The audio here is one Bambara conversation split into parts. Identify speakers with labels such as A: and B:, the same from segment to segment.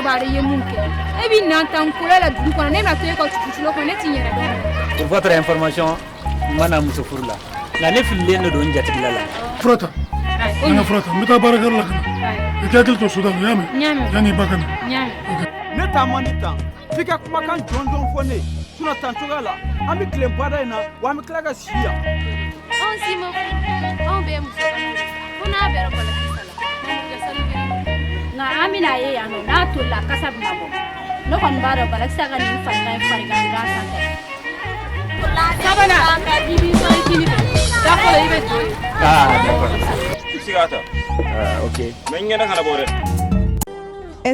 A: b'a dɔn i ye mun kɛ. E b'i nan tan kolo la dugu kɔnɔ, ne bɛna to e ka kutulo kɔnɔ, ne t'i yɛrɛ dɔn.
B: Pour votre information, n ma na muso furu la, nka ne fililen de don n jatigila la.
C: Fura ta, n ka fura ta, n bɛ taa baarakɛyɔrɔ la ka na. I k'i hakili to soda la, i y'a mɛn? Yanni i ba ka na.
D: Ne taa man di tan, f'i ka kumakan jɔnjɔn fɔ ne ye, sinon tan cogoya la an bɛ tilen bada in na, wa an bɛ tila ka si yan.
E: Anw si ma furu, anw bɛɛ muso ka fo n'a bɛra balakisa la kɛ sanu kelen.
F: Nka an bɛna ye yan nɔ, n'a tolila kasa bɛna bɔ. Ne kɔni b'a dɔn balakisa ka nin farigan in farigan gansan tɛ.
E: Sabanan i b'i sɔn i kini fɛ, da fɔlɔ i bɛ to yen.
B: Ah, d'accord.
G: I bɛ se k'a ta.
B: Ah, ok.
G: Mais n ɲɛda kana bɔ dɛ.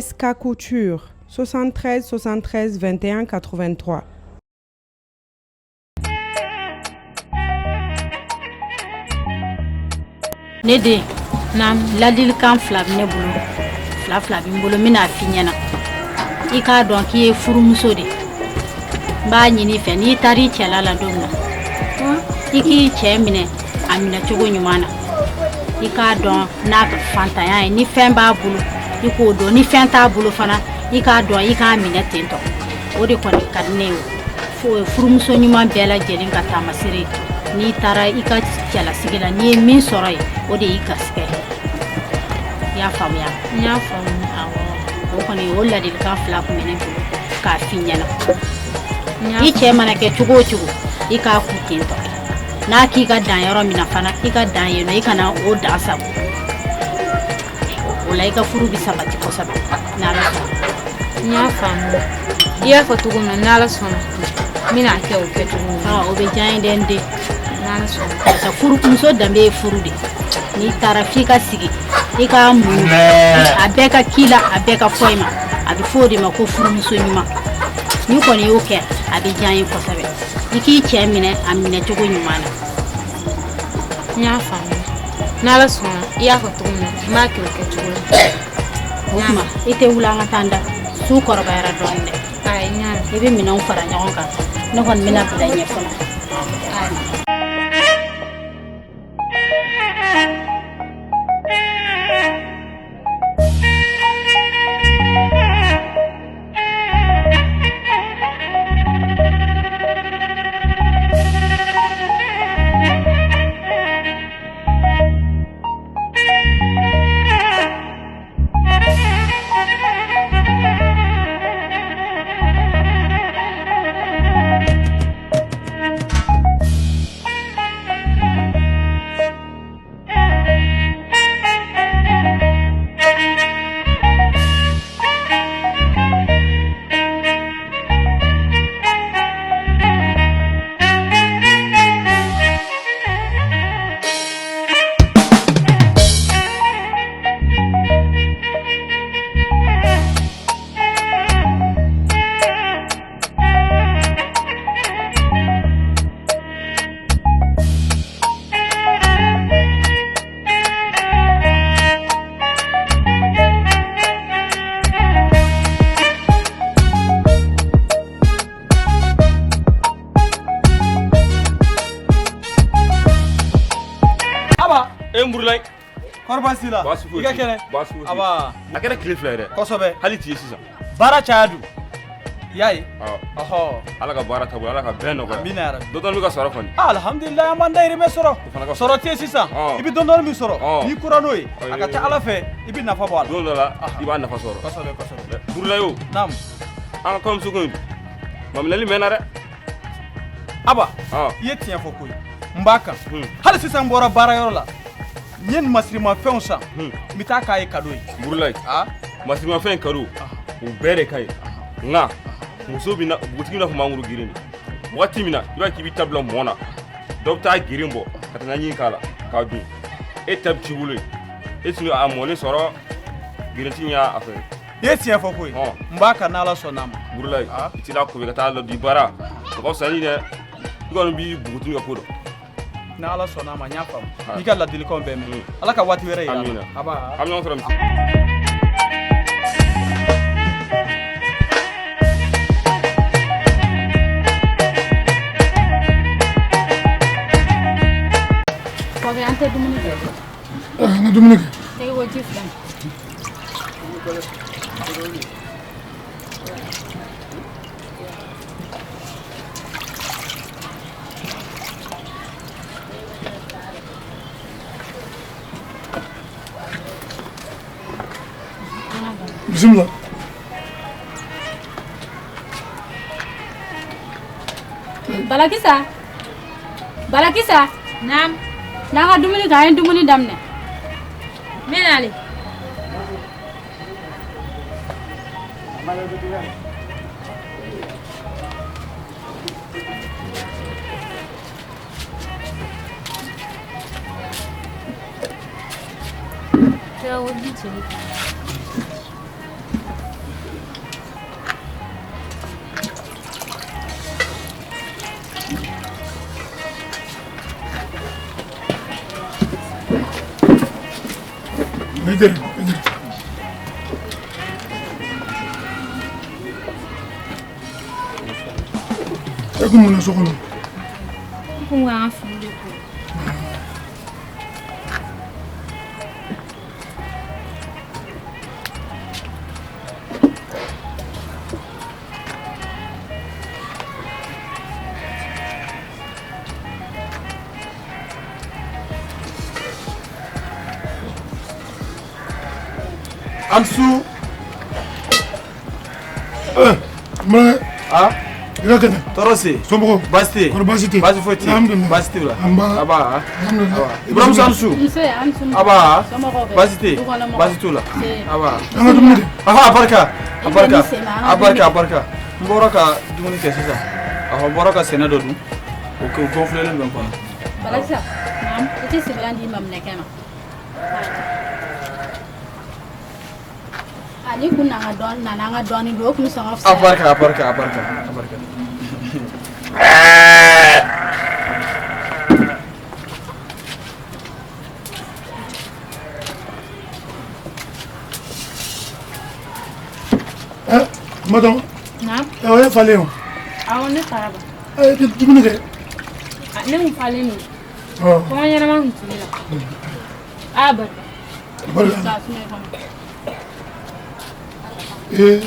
H: SK Couture 73 73 21 83.
F: Ne den, ladilikan fila bɛ ne bolo, fila fila bɛ n bolo, n bɛna f'i ɲɛna. I k'a dɔn k'i ye furumuso de ye. N b'a ɲini i fɛ, n'i taara i cɛla la don min na, i k'i cɛ minɛ a minɛcogo ɲuman na. I k'a dɔn n'a ka fantanya ye, ni fɛn b'a bolo i k'o dɔn, ni fɛn t'a bolo fana i k'a dɔn i k'a minɛ ten tɔ. O de kɔni ka di ne ye. Furumuso ɲuman bɛɛ lajɛlen ka taamasere, n'i taara i ka cɛlasigi la, n'i ye min sɔrɔ yen, o de y'i garisɛgɛ ye. I y'a faamuya?
E: N y'a faamu.
F: Awɔ, o kɔni o ladilikan fila tun bɛ ne bolo k'a f'i ɲɛna. I cɛ mana kɛ cogo o cogo, i k'a ku ten tɔ. N'a k'i ka dan yɔrɔ min na fana, i ka dan yen nɔ, i kana o dan sago. O la i ka furu bɛ sabati kosɛbɛ n'Ala sɔnna.
E: N y'a faamu. I y'a fɔ cogo min na, n'Ala sɔnna n bɛna kɛ o kɛcogo la.
F: O bɛ diya n ye dɛ, n den.
E: N'Ala sɔnna.
F: Barisa furu, muso danbe ye furu de. N'i taara f'i ka sigi, i k'a muɲu, a bɛɛ ka k'i la, a bɛɛ ka fɔ i ma. A bɛ fɔ o de ma ko furumuso ɲuman. N'i kɔni y'o kɛ, a bɛ diya n ye kosɛbɛ. I k'i cɛ minɛ a minɛcogo ɲuman na.
E: N y'a faamu. N'Ala sɔnna, i y'a fɔ cogo min na, n b'a kɛ o kɛcogo la.
F: O tuma i tɛ wuli an ka taa an da. Su kɔrɔbayara dɔɔnin dɛ.
E: Ayi, n y'a mɛn.
F: I bɛ minɛnw fara ɲɔgɔn kan. Ne kɔni bɛna bila ɲɛ fɔlɔ.
E: Ayi.
G: E Murulayi.
D: Kɔri baasi la?
G: Baasi foyi
D: I ka kɛnɛ?
G: Baasi foyi.
D: Aba.
G: A kɛra tile fila ye dɛ.
D: Kosɛbɛ.
G: Hali t'i ye sisan.
D: Baara caya dun. I y'a ye?
G: Awɔ.
D: Ɔhɔ.
G: Ala ka baara taabolo, Ala ka bɛɛ nɔgɔya.
D: Amina yarabi.
G: Dɔ dɔɔni bɛ ka sɔrɔ kɔni.
D: Alhamdulilayi, an b'an dahirimɛ sɔrɔ.
G: O fana ka
D: Sɔrɔ tɛ yen sisan.
G: Ɔ.
D: I bɛ dɔɔni dɔɔni min sɔrɔ.
G: Ɔ.
D: N'i kura n'o ye, a ka
G: Ayi.
D: ca Ala fɛ, i bɛ nafa bɔ a la.
G: Don dɔ la, i b'a nafa sɔrɔ.
D: Kosɛbɛ kosɛbɛ.
G: Murulayi o.
D: Naamu.
G: An ka kɔɲɔmuso ko in, maminɛli mɛnna dɛ.
D: Aba.
G: Ɔ.
D: I ye tiɲɛ fɔ koyi. N b'a kan. Hali sisan n bɔra baarayɔrɔ la. N ye masirimafɛnw san. N bɛ taa k'a ye cadeau ye.
G: Murulayi. Masirimafɛn cadeau, o bɛɛ de ka ɲi. Nka muso bɛ na, npogotigi bɛna fɔ mangoro girin de. Waati min na, i b'a ye k'i b'i ta bila mɔn na. Dɔ bɛ taa girin bɔ ka taa naji k'a la k'a dun. E ta bɛ t'i bolo yen. E tun a mɔlen sɔrɔ, girinti y'a fɛ.
D: I ye tiɲɛ fɔ koyi. N b'a kan n'Ala sɔnn'a ma.
G: Murulayi, i t'i la ko ka taa ladi baara. O ka fisa ni dɛ. I kɔni b'i npogotigi ka ko dɔn.
D: N'Ala sɔnn'a ma, n y'a faamu. N'i ka ladilikanw bɛɛ mɛn. Ala ka waati wɛrɛ yira an na.
G: Amina.
D: Aba.
G: An bɛ ɲɔgɔn sɔrɔ misi.
A: Kɔkɛ, an tɛ dumuni kɛ.
C: An ka dumuni kɛ.
A: E ko ji filɛ.
C: Bisimila.
F: Balakisa, Balakisa.
A: Naam.
F: N'an ka dumuni kɛ, an ye dumuni daminɛ.
A: N bɛ nalen.
C: Nedir? Nedir? E kun mun na so kɔnɔ?
A: N kun kan ka fini de ko.
D: Ansu.
C: Mɛ.
D: Ah.
C: I ka kɛnɛ.
D: Tɔɔrɔ se.
C: Somɔgɔw.
D: Baasi tɛ yen.
C: Kɔri baasi tɛ yen.
D: Baasi foyi tɛ yen.
C: Alhamdulilayi.
D: Baasi tɛ la.
C: Anba.
D: Aba.
C: Alhamdulilayi.
D: Buramuso Ansu.
F: Nse, an su.
D: Aba.
F: Somɔgɔw bɛ?
D: Baasi tɛ yen.
F: Dukɔnɔmɔgɔw?
D: Baasi t'u la.
F: Nse.
D: Aba.
C: An ka dumuni kɛ.
D: Aha, a barika. A barika.
F: I sen na, an ka
D: A barika, a
F: dumuni kɛ.
D: barika. N bɔra ka dumuni kɛ sisan. Ɔhɔ, n bɔra ka sɛnɛ dɔ dun. O o gonflelen bɛ n kɔnɔ.
F: Balakisa, i tɛ sigilan di maminɛkɛ ma. A ni kun nana dɔɔni nana an ka dɔɔni dun, o kun sɔngɔ
D: A
F: fisayara.
D: barika, a barika, a barika, a barika.
C: Ɛ Madame.
A: Naam.
C: Ɛ o ye falen o.
A: Awɔ, ne fara ban.
C: Ɛ i tɛ dumuni kɛ.
A: Ne kun falen don.
C: Ɔ.
A: Kɔngɔ ɲɛnama kun tɛ ne la. A barika.
C: A barika. Ee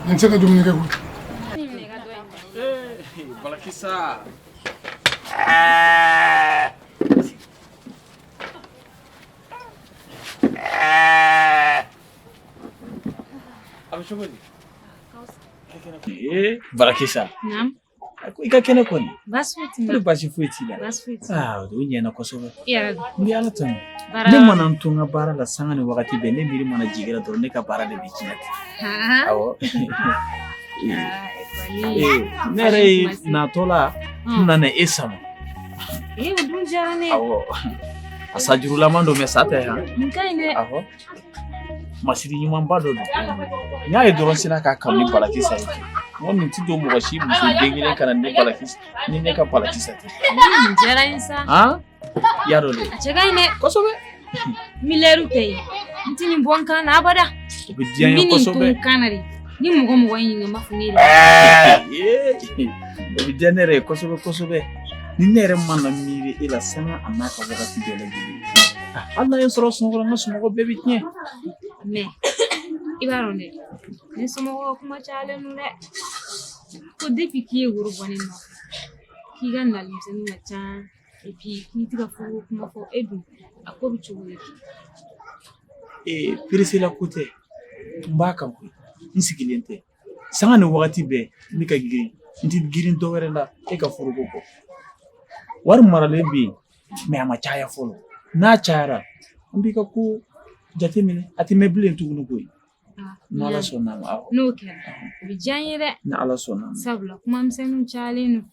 C: nin tɛ se ka dumuni kɛ koyi.
D: Balakisa. A bɛ cogo di?
B: Ee Balakisa.
A: Naam.
B: A ko i ka kɛnɛ kɔni.
A: Baasi foyi tɛ n
B: Kɔri
A: na.
B: baasi foyi t'i la.
A: Baasi foyi tɛ n na.
B: Aa o ɲɛna kosɛbɛ.
A: I yɛrɛ dun?
B: N bɛ Ala tanu.
A: Baara
B: Ne mana n to n ka baara la sanga ni wagati bɛɛ, ne miiri mana jigin la dɔrɔn ne ka baara de bɛ tiɲɛ ten.
A: Han.
B: Awɔ.
A: Aa,
B: Ee ne yɛrɛ ye natɔ la, n nana e sama.
A: Ee, o dun diyara ne ye.
B: Awɔ. A sajurulaman don mɛ sa tɛ han.
A: Nin ka ɲi dɛ.
B: Awɔ. Masiri ɲumanba dɔ don. N y'a ye dɔrɔn sina k'a kanu ni Balakisa ye. N ko nin ti don mɔgɔ si muso den kelen ka na ni Balakisa ni ne ka Balakisa tɛ.
A: Nin diyara n ye sa.
B: Han? I y'a dɔn dɛ.
A: A cɛ ka ɲi dɛ.
B: Kosɛbɛ.
A: Miliyari tɛ ye. N tɛ nin bɔ n kan na abada.
B: O bɛ diya n
A: N
B: ye
A: bɛ nin to
B: kosɛbɛ.
A: n kan na de. Ni mɔgɔ mɔgɔ ye ɲininka, n b'a fɔ ne de.
B: Ee, o bɛ diya ne yɛrɛ ye kosɛbɛ kosɛbɛ. Ni ne yɛrɛ mana miiri e la sanga a n'a ka wagati bɛɛ lajɛlen. Ah, hali n'a ye n sɔrɔ sunɔgɔ la, n ka sunɔgɔ bɛɛ bɛ tiɲɛ.
A: Mais i b'a dɔn dɛ, ne somɔgɔw ka kuma cayalen don dɛ. Ko depuis k'i ye woro bɔ ne nɔfɛ, k'i ka nalimisɛnninw ka ca, et puis k'i tɛ ka furuko kuma fɔ, e dun a ko bɛ cogo di?
B: Ee peresela ko tɛ, n b'a kan koyi, n sigilen tɛ. Sanga ni wagati bɛɛ n bɛ ka girin, n tɛ girin dɔ wɛrɛ la e ka furuko kɔ. Wari maralen bɛ yen, mais a ma caya fɔlɔ. N'a cayara, n b'i ka ko jateminɛ, a tɛ mɛn bilen tuguni koyi. Ni Ala sɔnna a ma, awɔ.
A: N'o kɛra, o bɛ diya n ye dɛ.
B: Ni Ala sɔnna a ma.
A: Sabula kuma misɛnninw cayalen don.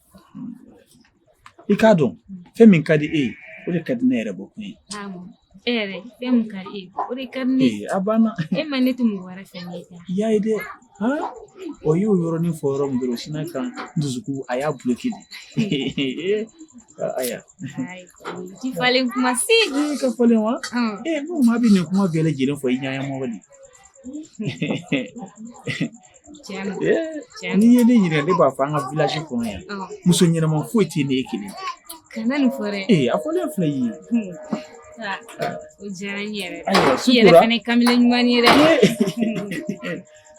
B: I k'a dɔn, fɛn min ka di e ye, o de ka di ne yɛrɛ bɔkun ye.
A: Aa e yɛrɛ, fɛn min ka di e ye, o de ka di ne ye.
B: Ee a banna.
A: E ma ne tɛ mɔgɔ wɛrɛ fɛ ni e tɛ.
B: I y'a ye dɛ, han? O y'o yɔrɔnin fɔ yɔrɔ min dɔrɔn, o sinna ka n dusukun a y'a bloqué de. Ayiwa.
A: Ayi, ti falen kuma si.
B: E ka falen wa? Ee n ko maa bɛ nin kuma bɛɛ lajɛlen fɔ i ɲɛnamɔgɔ de.
A: Tiɲɛ don.
B: Ee n'i ye ne ɲininka, ne b'a fɔ an ka village kɔnɔ yan. Muso ɲɛnama foyi tɛ yen ni e kelen tɛ.
A: Kana nin fɔ dɛ.
B: Ee a fɔlen filɛ i ye.
A: Aa, o diyara n yɛrɛ.
B: Ayiwa,
A: I yɛrɛ
B: Sukura.
A: fɛnɛ kamalen ɲuman ye dɛ.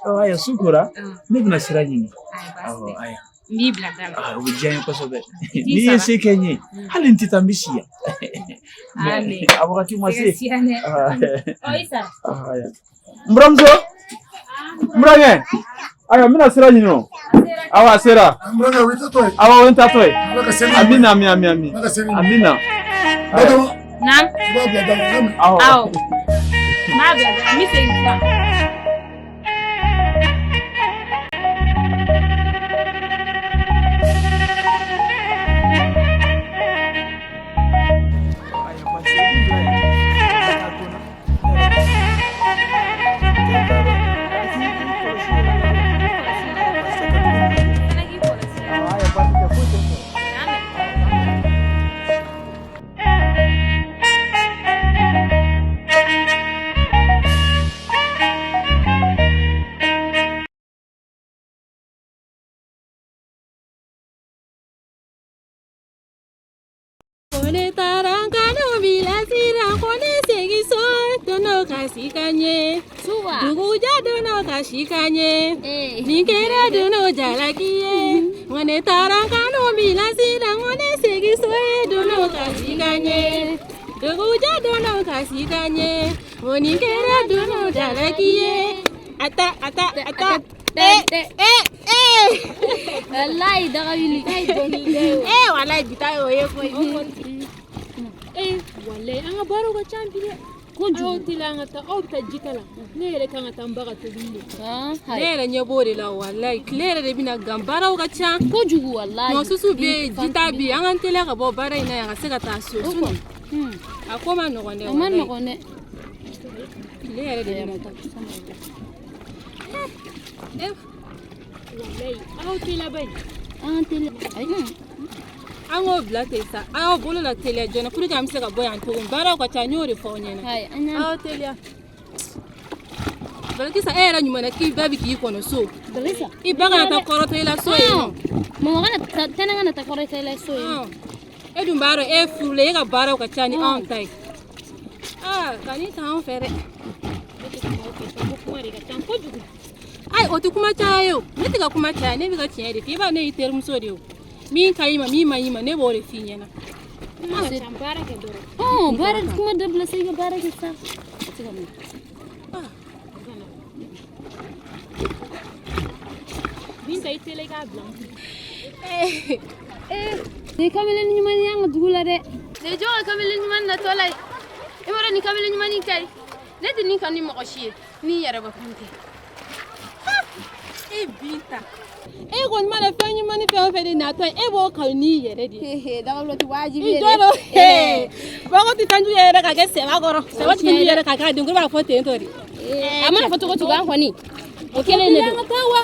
B: Ɔ ayiwa Sukura, ne bɛna sira ɲini.
A: Ayi, baasi
B: Awɔ
A: tɛ.
B: ayiwa.
A: N b'i bila da la.
B: Aa o bɛ diya n ye kosɛbɛ.
A: I
B: N'i ye
A: sara.
B: se kɛ n ye, hali n tɛ taa n bɛ si yan.
A: Aa,
B: Mais
A: mais
B: a wagati ma
A: tɛ ka
B: se.
A: siran dɛ.
B: Aa
A: Ɔ, i sara.
B: ayiwa. N buramuso.
D: N burankɛ, ayiwa n bɛna sira ɲini o. Awa a sera.
C: N burankɛ, o y'i taatɔ ye.
D: Awa o ye n taatɔ ye.
C: Ala ka seli.
D: Amina ami ami ami.
C: Ala ka seli.
D: Amina.
C: Batɔma.
A: Naam.
C: I b'a bila da la, i y'a mɛn?
D: Awɔ.
A: Awɔ. N b'a bila da la, n bɛ segin sisan.
E: Ne taara n kanu bilasira ko ne segin so dono kasi ka ɲɛ dugujɛ dono kasi ka ɲɛ nin kɛra dono jalaki ye nka ne taara n kanu bilasira ko ne segin so dono kasi ka ɲɛ dugujɛ dono kasi ka ɲɛ o nin kɛra dono jalaki ye ata ata ata eh eh eh
I: wallahi daga wuli
E: eh wallahi bi ta y'o ye koyi.
A: Wallahi an ka baaraw ka ca bi dɛ. Kojugu. Aw teliya an ka taa, aw bɛ taa ji ta la. Ne yɛrɛ kan ka taa n ba ka tobili de.
E: Ne yɛrɛ ɲɛ b'o de la wallahi tile yɛrɛ de bɛna gan baaraw ka ca.
I: Kojugu wallahi.
E: Ɲɔ susu bɛ yen ji ta bɛ yen an k'an teliya ka bɔ baara in na yan ka se ka taa so. A ko ma nɔgɔn dɛ.
I: A ma nɔgɔn dɛ.
E: Tile yɛrɛ de bɛna taa.
A: Wallahi aw teliya ba in.
I: An teliya.
E: An k'o bila ten sa an y'aw bolo la teliya joona pour que an bɛ se ka bɔ yan cogo min baaraw ka ca n y'o de fɔ aw ɲɛna. Aw teliya. Balakisa e yɛrɛ ɲuman na k'i ba bɛ k'i kɔnɔ so.
I: Balakisa.
E: I ba kana taa kɔrɔtɔ i la so yen.
I: Mama kana tɛnɛ kana taa kɔrɔtɔ i la so yen.
E: E dun b'a dɔn e furulen e ka baaraw ka ca ni anw ta ye. Aa kan'i ta anw fɛ dɛ.
A: Ne tɛ kuma aw fɛ sa ko kuma de ka ca kojugu.
E: Ayi o tɛ kuma caya ye o ne tɛ ka kuma caya ne bɛ ka tiɲɛ de f'i ye i b'a dɔn ne y'i terimuso de ye o. Min ka ɲi ma min man ɲi ma ne b'o de f'i ɲɛna.
A: Kuma ka ca baara kɛ dɔrɔn.
I: Baara kuma dabila sa i ka baara kɛ sa.
A: Binta i teliya i k'a bila n kun.
I: Nin kamalen ɲuman y'an ka dugu la dɛ.
E: Nin jɔn ka kamalen ɲuman natɔ la ye. I b'a dɔn nin kamalen ɲuman in ka ɲi. Ne tɛ nin kanu ni mɔgɔ si ye ni n yɛrɛbakun tɛ. E Binta. E kɔni mana fɛn ɲuman ni fɛn o fɛn de natɔ ye e b'o kanu n'i yɛrɛ de ye.
I: Dagawula tɛ wajibi ye
E: dɛ. I jɔ don bako tɛ sanju yɛrɛ ka kɛ sɛba kɔrɔ sɛba tɛ sanju yɛrɛ ka kɛ a den kɔrɔ b'a fɔ ten tɔ de.
I: A mana fɔ cogo cogo an kɔni o kelen de don.
E: An ka taa wa.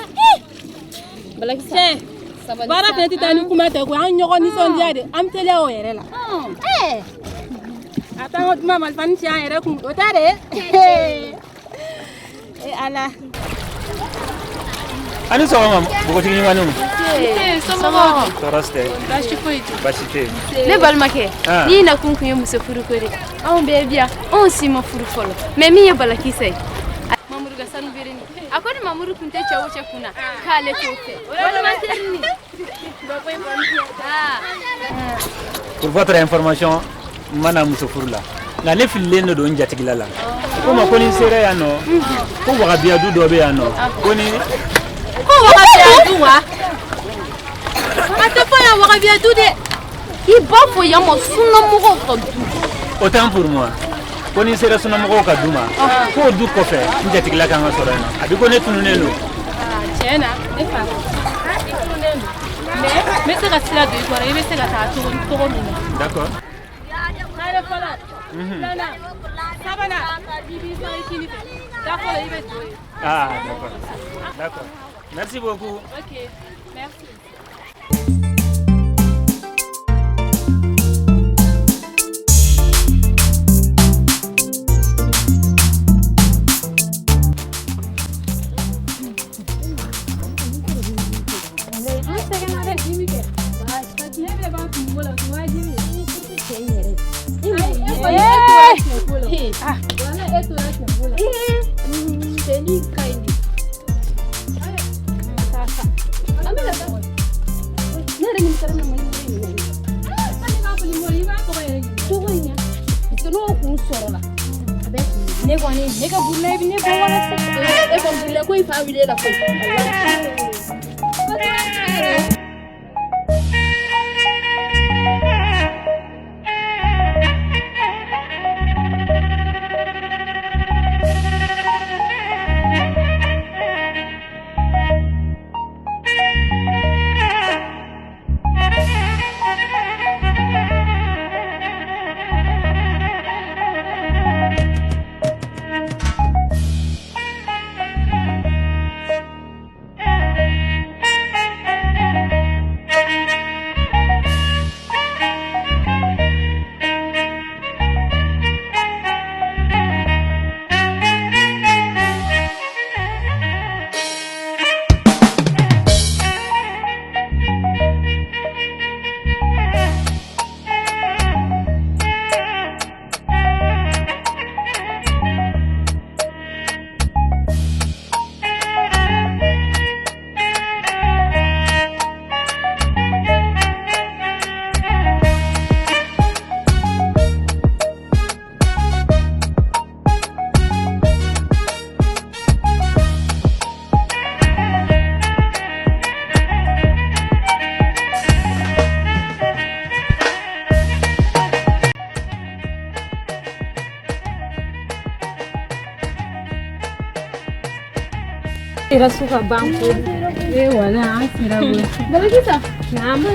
I: Balakisa
E: cɛ baara fɛnɛ tɛ taa ni kuma tɛ koyi an ɲɔgɔn nisɔndiya de an bɛ teliya o yɛrɛ la. A t'an ka duman malifani ci an yɛrɛ kun o tɛ de. E Ala.
B: Ani sɔgɔma npogotigi ɲumanninw.
E: Somɔgɔw.
B: Tɔɔrɔ si tɛ.
E: Baasi foyi tɛ.
B: Baasi tɛ yen.
E: Ne balimakɛ n'i nakun kun ye muso furuko de anw bɛɛ bi yan anw si ma furu fɔlɔ mais min ye Balakisa ye Mamuru ka sanu bere a ko ni Mamuru kun tɛ cɛ o cɛ kun na k'ale t'o fɛ walima teri ni.
B: Pour votre information n ma na muso furu la nka ne fililen de don n jatigila la ko ma ko ni n sera yan nɔ ko wagabiya du dɔ bɛ yan nɔ ko ni.
E: Ko wagabiya du wa? A tɛ fɔ yan wagabiya du dɛ.
I: I b'a fɔ yan ma sunamɔgɔw ka du.
B: Autant pour moi ko ni n sera sunamɔgɔw ka du ma k'o du kɔfɛ n jatigila kan ka sɔrɔ yen nɔ a bɛ ko ne tununnen don.
E: Tiɲɛ na ne fa i tununnen don mais n bɛ se ka sira don i kɔrɔ i bɛ se ka taa cogo min na.
B: D'accord.
E: Kare fɔlɔ filanan sabanan i b'i sɔn i kini fɛ da fɔlɔ i bɛ don yen.
B: Ah d'accord d'accord. Merci beaucoup.
E: Ok, merci.
A: Ne kɔni ne ka burula bɛ ne bɔ wala.
I: E kɔni ko i fa wuli la koyi.
A: Sera su ka ban ko.
E: Eh wala an sera koyi.
I: Balakisa.
E: Naamu.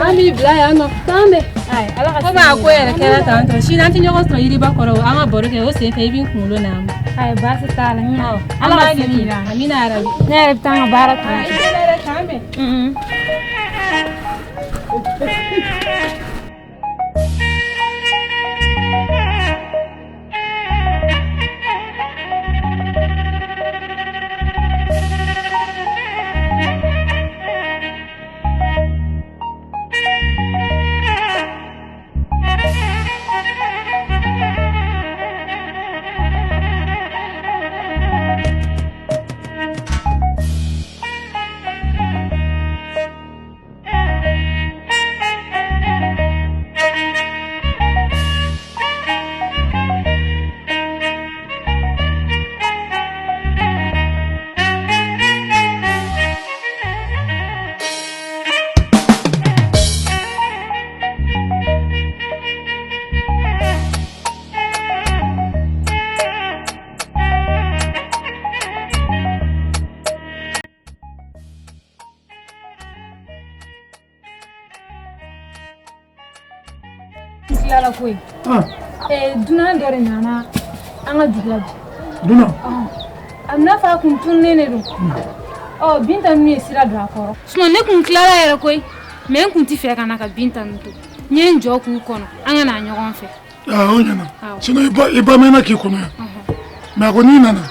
E: An b'i bila yan nɔ. K'an bɛn.
A: Ayi Ala ka
E: Komi a ko yɛrɛ kɛra tan tɔ sini an tɛ ɲɔgɔn sɔrɔ yiriba kɔrɔ an ka baro kɛ o senfɛ i b'i kunkolo na.
A: Ayi baasi t'a la.
E: Ala ka se k'i la. Amina yarabi.
A: Ne yɛrɛ bɛ taa n ka baara tɔ
E: kɛ. I tɛ k'an bɛn.
A: Koyi. Dunan dɔ de nana an ka dugu la bi.
C: Dunan?
A: A bɛna fɔ a kun tununnen de don. Ɔ Binta ninnu ye sira don a kɔrɔ. Sinon ne kun tilala yɛrɛ koyi mais n kun ti fɛ ka na ka Binta ninnu to. N ye n jɔ k'u kɔnɔ an ka na ɲɔgɔn fɛ.
C: Aa o ɲɛna. Sinon i ba mɛnna k'i kɔnɔ yan. Mais a ko n'i nana.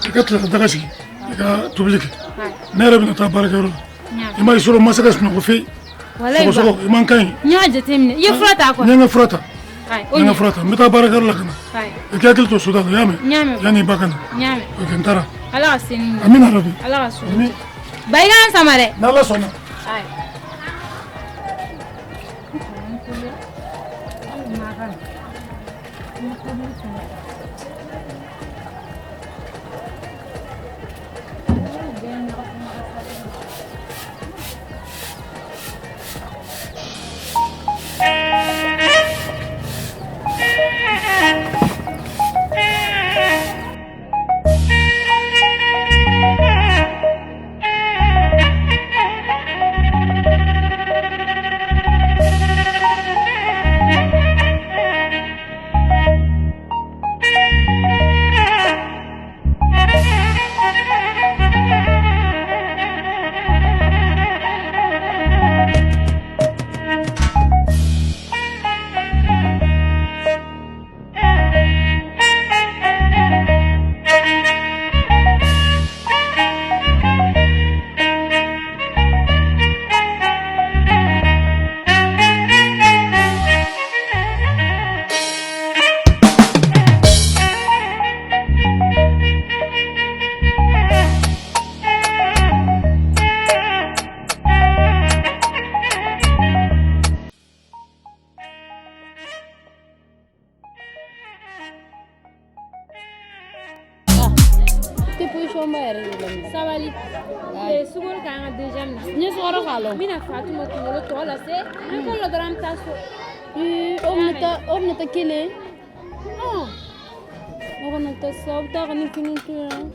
C: I ka tila ka daga sigi i ka tobili kɛ. Ne yɛrɛ bɛna taa baarakɛyɔrɔ la. I ma ye sɔrɔ n ma se ka sunɔgɔ fewu. Sɔgɔsɔgɔ i man kan ɲi.
A: N y'a jateminɛ i ye fura ta kɔni.
C: N ye n ka fura ta. N ye n ka fura ta n bɛ taa baarakɛyɔrɔ la ka na. I k'i hakili to soda la i y'a mɛn.
A: N y'a mɛn.
C: Yanni i ba ka na.
A: N y'a mɛn.
C: Ok n taara.
A: Ala ka se ni ɲɛ.
C: Amina yarabi.
A: Ala ka so. Ba i k'an sama dɛ.
C: N'Ala sɔnna.
E: duman yɛrɛ de la.
A: Sabali. Ee, sukaro k'an ka déjà minɛ.
E: N ye sukaro k'a la.
A: N bɛna Fatuma kunkolo tɔ lase. An ko la dɔrɔn, an bɛ taa so.
E: Ee, o bɛna taa, o bɛna taa kelen.
A: Ɔn.
E: O kana taa sa, aw bɛ taa ka ne kelen to yan.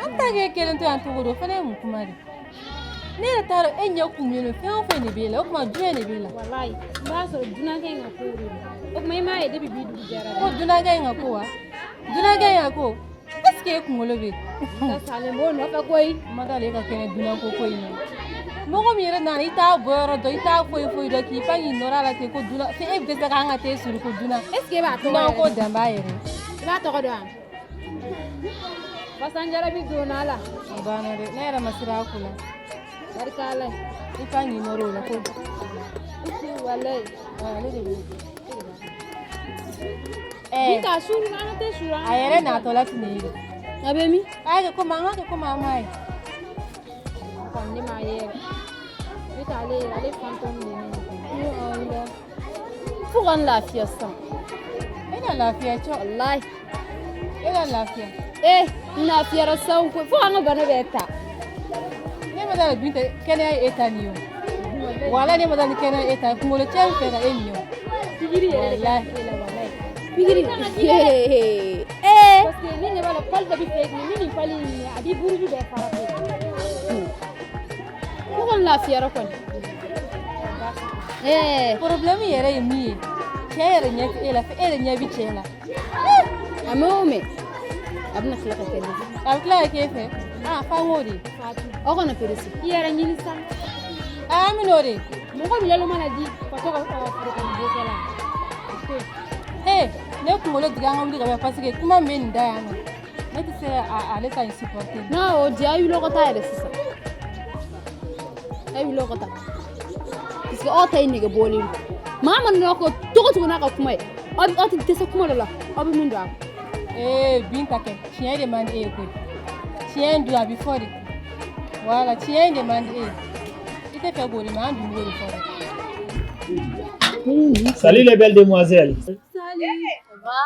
J: An ta kɛ kelen to yan cogo di? O fana ye mun kuma de? Ne yɛrɛ t'a dɔn e ɲɛ kumunen don, fɛn o fɛn de b'e la, o tuma jumɛn de b'e la?
A: Walayi, n b'a sɔrɔ dunankɛ in ka ko de don. O tuma i m'a ye depuis bi dugu jɛra dɛ.
J: Ko dunankɛ in ka ko wa? Dunankɛ in ka ko, est ce que e kunkolo bɛ yen?
A: N salen b'o nɔfɛ koyi.
J: N ma d'a la e ka kɛnɛ dunanko ko in na. Mɔgɔ min yɛrɛ nana, i t'a bɔ yɔrɔ dɔn, i t'a foyi foyi dɔn, k'i pan k'i nɔrɔ a la ten ko dunan, fo e bɛ dɛsɛ k'an ka t'e sɔrɔ ko dunan.
A: Est ce que e b'a tɔgɔ
J: Dunan
A: yɛrɛ
J: ko
A: dɔn?
J: dan b'a yɛrɛ.
A: I b'a tɔgɔ dɔn wa? Fasanjarabi donna a la.
J: O banna dɛ, ne yɛrɛ ma siran a ko la.
A: Barika Ala ye.
J: I pan k'i nɔrɔ o la ko.
A: Walayi.
J: Ale de bɛ.
A: Binta, suru an ka taa suru.
J: A yɛrɛ natɔla tun ye de.
E: A bɛ min?
J: A y'a kɛ komi an k'a kɛ komi an m'a ye.
A: Kɔni ne m'a ye yɛrɛ. Ne t'ale yɛrɛ, ale fantôme de ye ne ye.
E: Ala. Fo ka n lafiya sisan.
J: E ka lafiya cɔ.
E: Walayi.
J: E ka lafiya.
E: Ee, n lafiyara sisan koyi, fo k'an ka bana bɛɛ ta.
J: Ne ma d'a la Binta, kɛnɛya ye e ta nin ye o. Walayi, ne ma d'a la ni kɛnɛya ye e ta ye, kunkolo cɛ in fɛ ka e nin ye o.
A: Pikiri yɛrɛ de ka di e la walayi.
E: Pikiri.
A: Ee.
E: Ee.
A: Parce que ne ɲɛ b'a la, pali dɔ bɛ fɛ ni nin pali in minɛ, a b'i buruju bɛɛ fara koyi.
E: Ne kɔni lafiyara kɔni. Ee.
J: Problème yɛrɛ ye min ye, cɛ yɛrɛ ɲɛ tɛ e la, fo e yɛrɛ ɲɛ bɛ cɛ la.
E: A mɛn o mɛn, a bɛna tila ka kɛ ne fɛ.
J: A bɛ tila ka k'e fɛ? Ah, f'an k'o de.
E: Aw kana perese.
A: I yɛrɛ ɲini sa.
J: Ah, an bɛn'o de.
A: Mɔgɔ min laloma na di ka to ka foro kɔnɔ bo kɛ la.
J: He, ne kunkolo digi, an ka wuli ka bɔ yan parce que kuma min bɛ nin da yan nɔ, ne tɛ se ka ale ta in supporter.
E: N'a y'o di, a ye wuli aw ka taa yɛrɛ sisan. A ye wuli aw ka taa. Parce que aw ta ye nege bɔlen don. Maa mana n'aw ka togo togo n'a ka kuma ye, aw aw tɛ dɛsɛ kuma dɔ la, aw bɛ min don a kun.
J: Ee, Binta kɛ, tiɲɛ de man di e ye koyi. Tiɲɛ in dun, a bɛ fɔ de. Voilà, tiɲɛ in de man di e ye. I tɛ fɛ k'o de mɛn, an dun b'o de fɔ dɛ.
B: Salut les belles demoiselles.
E: Salut. Ça va?